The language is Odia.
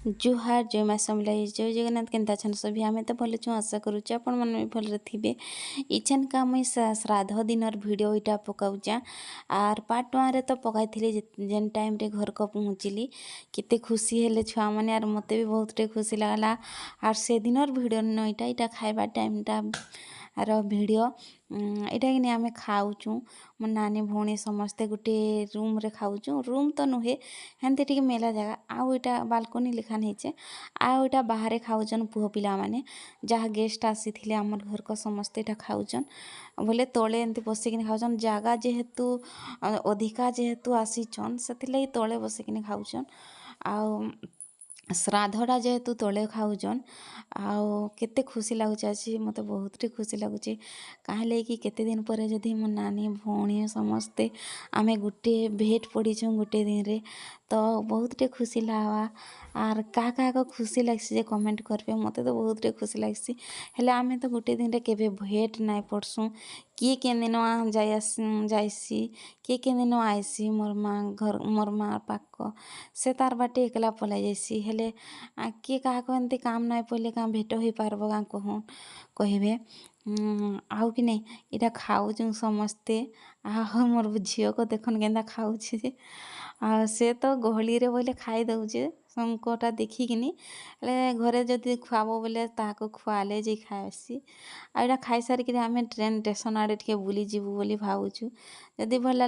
ଜୁହାର, ଜୟ ମା ସମଲେଇ, ଜୟ ଜଗନ୍ନାଥ। କେନ୍ତା ଅଛନ୍ ସଭି? ଆମେ ତ ଭଲ ଅଛୁଁ। ଆଶା କରୁଛେ ଆପଣମାନେ ବି ଭଲରେ ଥିବେ। ଇଛେନ୍ କା ମୁଇଁ ଶ୍ରାଦ୍ଧ ଦିନର ଭିଡ଼ିଓ ଇଟା ପକାଉଛେଁ। ଆର୍ ପାର୍ଟ 1ରେ ତ ପକାଇଥିଲି। ଯେନ୍ ଟାଇମ୍ରେ ଘରକୁ ପହଞ୍ଚିଲି, କେତେ ଖୁସି ହେଲେ ଛୁଆମାନେ ଆର୍ ମୋତେ ବି ବହୁତ ଟିକେ ଖୁସି ଲାଗଲା। ଆର୍ ସେ ଦିନର ଭିଡ଼ିଓ ନ ଇଟା, ଇଟା ଖାଇବା ଟାଇମ୍ଟା ଆର ଭିଡ଼ିଓ ଏଇଟା କିନି। ଆମେ ଖାଉଛୁଁ, ମୋ ନାନୀ, ଭଉଣୀ ସମସ୍ତେ ଗୋଟେ ରୁମ୍ରେ ଖାଉଛୁଁ। ରୁମ୍ ତ ନୁହେଁ, ହେନ୍ତି ଟିକେ ମେଲା ଜାଗା ଆଉ ଏଇଟା ବାଲକୋନି ଲେଖାନ୍ ହେଇଛେ। ଆଉ ଏଇଟା ବାହାରେ ଖାଉଛନ୍ ପୁଅ ପିଲାମାନେ। ଯାହା ଗେଷ୍ଟ ଆସିଥିଲେ ଆମର ଘରକୁ, ସମସ୍ତେ ଏଇଟା ଖାଉଛନ୍ ବୋଲେ ତଳେ ଏମିତି ବସିକିନି ଖାଉଛନ୍। ଜାଗା ଯେହେତୁ ଅଧିକା ଯେହେତୁ ଆସିଛନ୍, ସେଥିଲାଗି ତଳେ ବସିକିନି ଖାଉଛନ୍। ଆଉ ଶ୍ରାଦ୍ଧଟା ଯେହେତୁ ତଳେ ଖାଉଛନ୍। ଆଉ କେତେ ଖୁସି ଲାଗୁଛି ଆଜି, ମୋତେ ବହୁତ ଖୁସି ଲାଗୁଛି। କାହିଁଲେ କି କେତେ ଦିନ ପରେ ଯଦି ମୋ ନାନୀ, ଭଉଣୀ ସମସ୍ତେ ଆମେ ଗୋଟେ ଭେଟ ପଡ଼ିଛୁଁ ଗୋଟେ ଦିନରେ, ତ ବହୁତ ଟିକେ ଖୁସି ଲାଗ୍ବା। ଆର୍ କାହା କାହାକୁ ଖୁସି ଲାଗ୍ସି ଯେ କମେଣ୍ଟ କରିବେ। ମୋତେ ତ ବହୁତ ଟିକେ ଖୁସି ଲାଗ୍ସି। ହେଲେ ଆମେ ତ ଗୋଟେ ଦିନରେ କେବେ ଭେଟ ନାଇଁ ପଡ଼୍ସୁଁ। କିଏ କେନ୍ ଦିନ ଯାଇ ଯାଏସି, କିଏ କେନ୍ ଦିନ ଆଇସି ମୋର୍ ମା ଘର, ମୋର୍ ମା ପାଖ। ସେ ତାର୍ ବାଟେ ଏକଲା ପଲେଇ ଯାଏସି। ହେଲେ କିଏ କାହାକୁ ଏମିତି କାମ ନାଇଁ ପଡ଼ିଲେ କାଁ ଭେଟ ହେଇପାରବ କାଁ କହୁନ୍, କହିବେ? ଆଉ କି ନାଇଁ, ଇଟା ଖାଉଛୁଁ ସମସ୍ତେ। ଆଉ ମୋର୍ ଝିଅକୁ ଦେଖୁନ୍ କେନ୍ତା ଖାଉଛି ଯେ। ଆଉ ସେ ତ ଗହଳିରେ ବୋଇଲେ ଖାଇ ଦଉଛେ ଶଙ୍କଟା ଦେଖିକିନି। ହେଲେ ଘରେ ଯଦି ଖୁଆବ ବୋଇଲେ ତାହାକୁ ଖୁଆଲେ ଯାଇ ଖାଏସି। ଆଉ ଏଇଟା ଖାଇସାରିକିରି ଆମେ ଟ୍ରେନ୍ ଷ୍ଟେସନ୍ ଆଡ଼େ ଟିକେ ବୁଲିଯିବୁ ବୋଲି ଭାବୁଛୁ। ଯଦି ଭଲ ଲାଗଲା